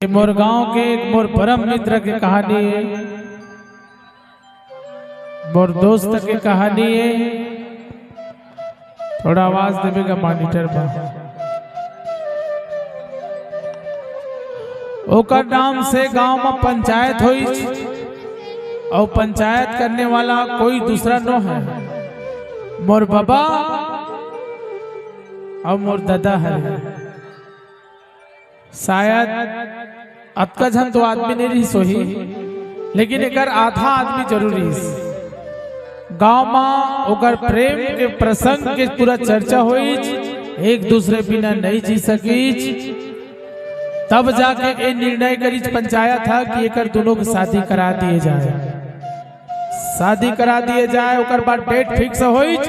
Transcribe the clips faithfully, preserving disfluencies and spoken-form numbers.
मोर गांव के एक मोर परम मित्र के कहानी है, मोर दोस्त के कहानी है। थोड़ा आवाज देवे का मॉनिटर पर। ओकर नाम से गांव में पंचायत होइच, अउ पंचायत करने वाला कोई दूसरा नो है, मोर बाबा अउ मोर दादा है। शायद अतका झन तो आदमी नहीं रहिस होही, लेकिन एकर आधा आदमी जरूर रहिस। गांव म ओकर प्रेम के प्रसंग के पूरा चर्चा होइच, एक दूसरे बिना नहीं जी सकीच। तब जाके ए निर्णय करिच पंचायत ह कि एकर दोनों के शादी करा दिए जाए। शादी करा दिए जाए, ओकर बाद डेट फिक्स होइच।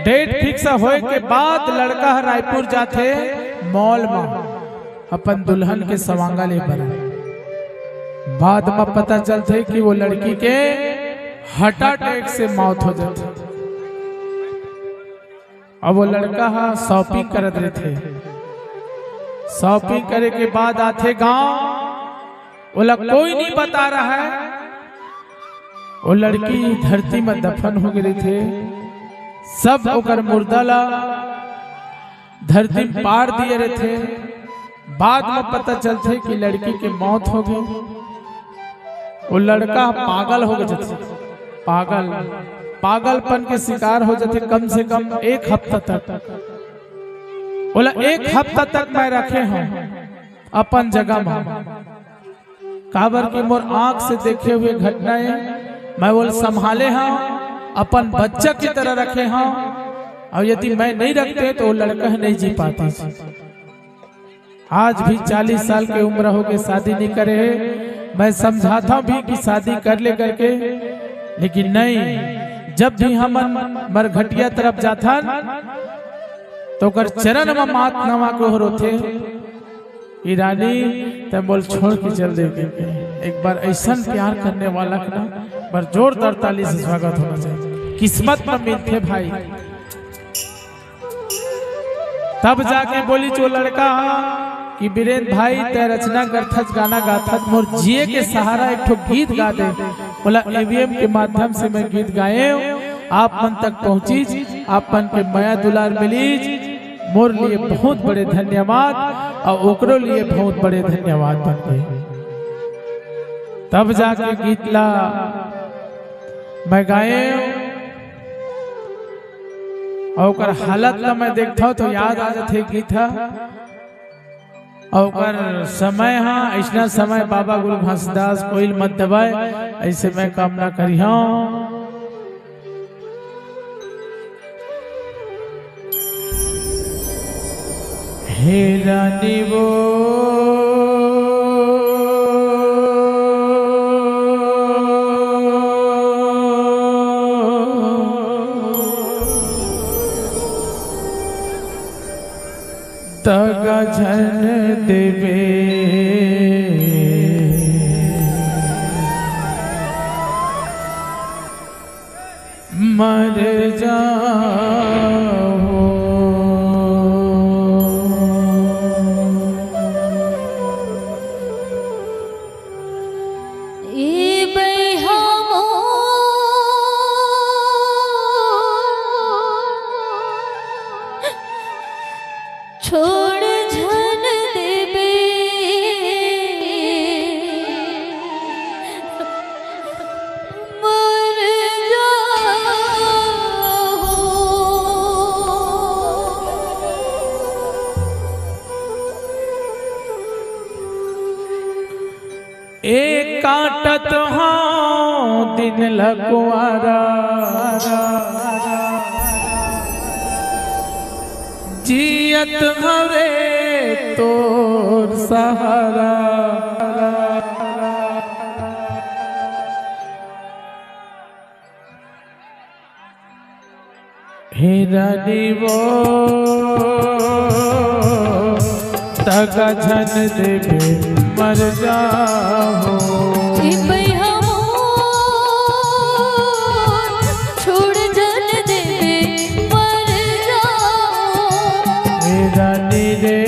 डेट फिक्स होए के बाद लड़का ह रायपुर जाथे मॉल म अपन दुल्हन के सवांगा ले बर। बाद म पता चलथे कि वो लड़की के हार्ट अटैक से मौत हो जाथे। अब वो लड़का ह शॉपिंग करत रहिथे। शॉपिंग करे के बाद आथे गांव, ओला कोई नहीं बता रहा है। वो लड़की धरती में दफन हो गई रहिथे। सब ओकर मुर्दा ला धरती में पार दिए रहिथे। बाद में पता चलथे कि लड़की के मौत हो गई। वो लड़का पागल हो गए जथे। पागल, पागलपन के शिकार हो जाथे कम से कम एक हफ्ता तक। बोला, एक हफ्ता तक मैं रखे हूँ अपन जगह में, काबर कि मोर आंख से देखे हुए घटना ए, मैं ओला संभाले हूँ, अपन बच्चा की तरह रखे हूँ। और यदि मैं नहीं रखते तो वो लड़का नहीं जी पाती। आज भी चालीस साल के उम्र हो के शादी नहीं करे हे। मैं समझाता भी कि शादी कर ले करके, लेकिन नहीं। जब भी हमन मरघटिया तरफ जाथन तो ओकर चरण म माथ नवा के ओहर होथे कि रानी, तै मोल छोड़ के चल दे के। एक बार ऐसा प्यार करने वाला के ना, एक बार जोरदार ताली से स्वागत होना चाहिए। किस्मत में मिलथे भाई। तब जाके बोली जो लड़का हा कि बीरेन भाई, तै रचना करथस, गाना गाथस, मोर जिए के सहारा एक ठो गीत गा दे। बोला, एवीएम के माध्यम से मैं गीत गाए, आप मन तक पहुंचीज, आप मन के मया दुलार मिलीज, मोर लिए बहुत बड़े धन्यवाद और ओकरो लिए बहुत बड़े धन्यवाद बन गए। तब जाके गीत ला मैं गाए और ओकर हालत ला मैं देखता हूँ तो याद आ जाथे गीत हा। और ओकर समय हा, ऐसना समय बाबा गुरु घासीदास कोई मत दबाए, ऐसे मैं कामना करी हूँ। हे रानी वो दगा झन देवे। मर जाओ। ए बइहा मोर छोड़ झन देबे, मर जाओ। ए काटत हौं दिन ल कुंवारा, जियत हवे तोर सहारा। हे रानी वो दगा झन देबे, मर जाओ। ए बइहा मोर छोड़ झन देबे, मर जाओ। हे रानी रे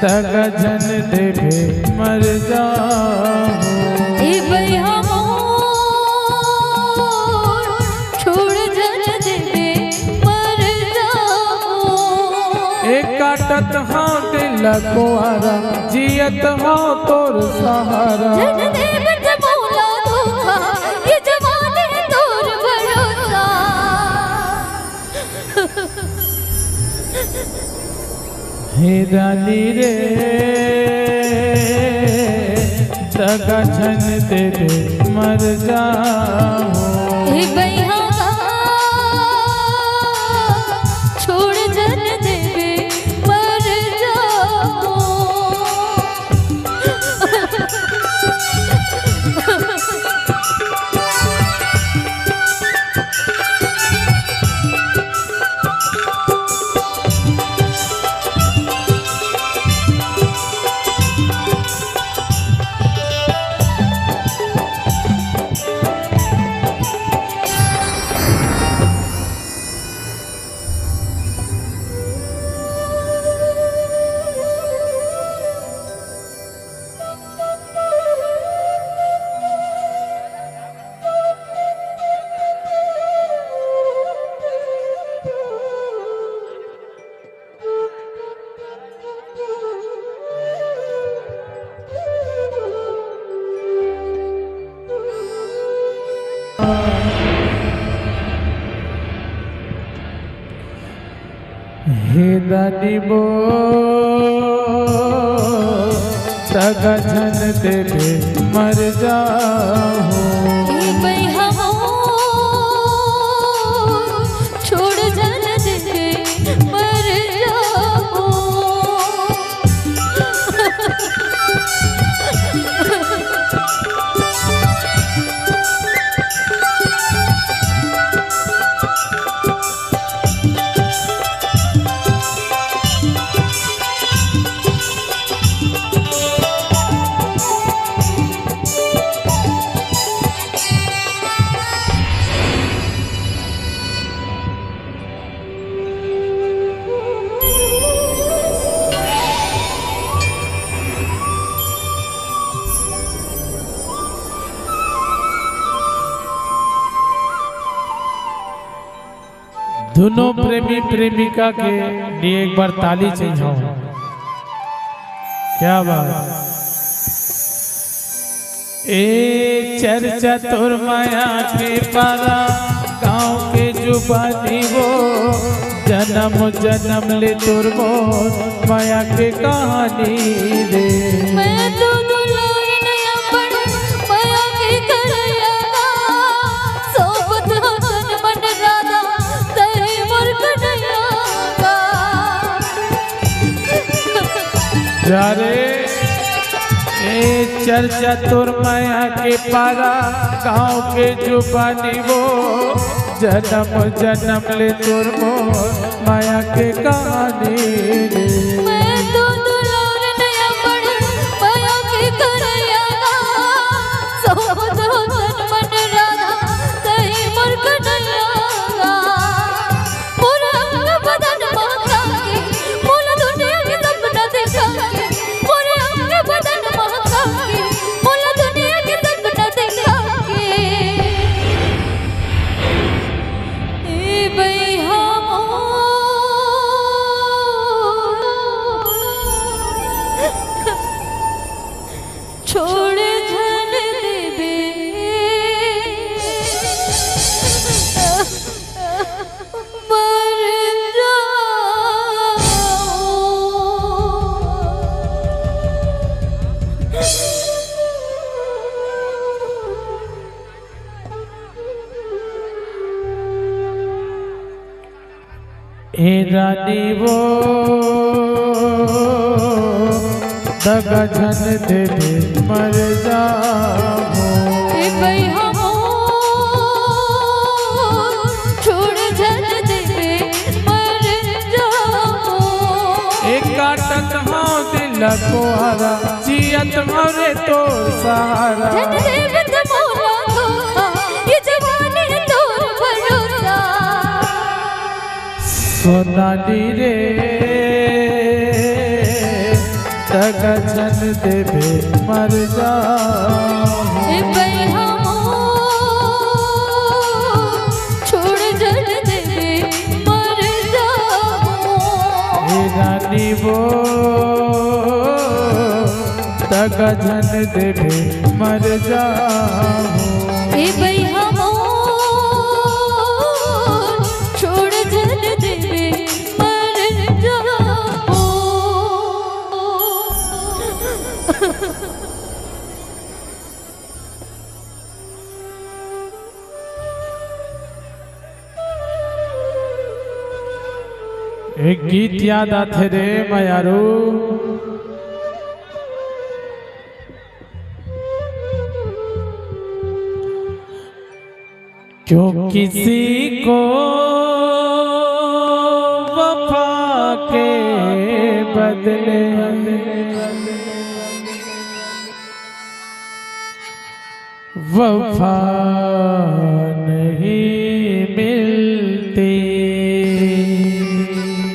दगा झन देबे मर जाहूं। ए बइहा मोर, छोड़ झन देबे मर जाहूं। ए काटत हंव दिल ल कुंवारा, जियत हंव तोर सहारा। झन देबे त मोला धोखा, ये जवानी तोर भरोसा। हे रानी रे, दगा झन देबे मर जाहूं। हे बइहा, छोड़ झन देबे मर जाहूं। हे दादी मोर, दगा झन देबे मर जाहूं। हे बइहा मोर, छोड़ झन देबे मर जाहूं। दुनों प्रेमी प्रेमिका के लिए एक बार ताली चाहिए। क्या बात। ए चर्चा तोर माया के पारा, गांव के जुबानी वो, जन्म जन्म ले तोर मोर माया के कहानी रे। मैं तो दुलार नया पड़ माया के करैया, सोबत हो तन मन राधा, तही मोर कन्हैया। जा रे, ए चर्चा तोर माया के पारा, गांव के जुबानी वो, जन्म जन्म ले तोर मोर माया के कहानी रे। मैं तो दुलार नया पड़ माया के करैया, सोबत हो तन मन राधा, तही मोर कन्हैया। मोर अंग बदन महका के, मोला दुनिया के सपना देखा के। मोर अंग बदन महका के, मोला दुनिया के सपना देखा के। ए बइहा मोर, छोड़ झन देबे मर जाहूं। ए रानी वो दगा झन देबे मर जाहूं। ए बइहा मोर, छोड़ झन देबे मर जाहूं। ए काटत हंव दिल ल कुंवारा, जियत हंव रे तोर सहारा। झन देबे त मोला धोखा, ये जवानी तोर भरोसा। सोनाली रे, तक झन देबे मर जाहूं। ए बइहा मोर, छोड़ झन देबे मर जाहूं। ए रानी वो, तक झन देबे मर जाहूं। ए बइहा मोर, छोड़ झन देबे मर जाहूं। एक गीत याद आथे रे मयारू। क्यों किसी को वफा के बदले वफा नहीं मिलती।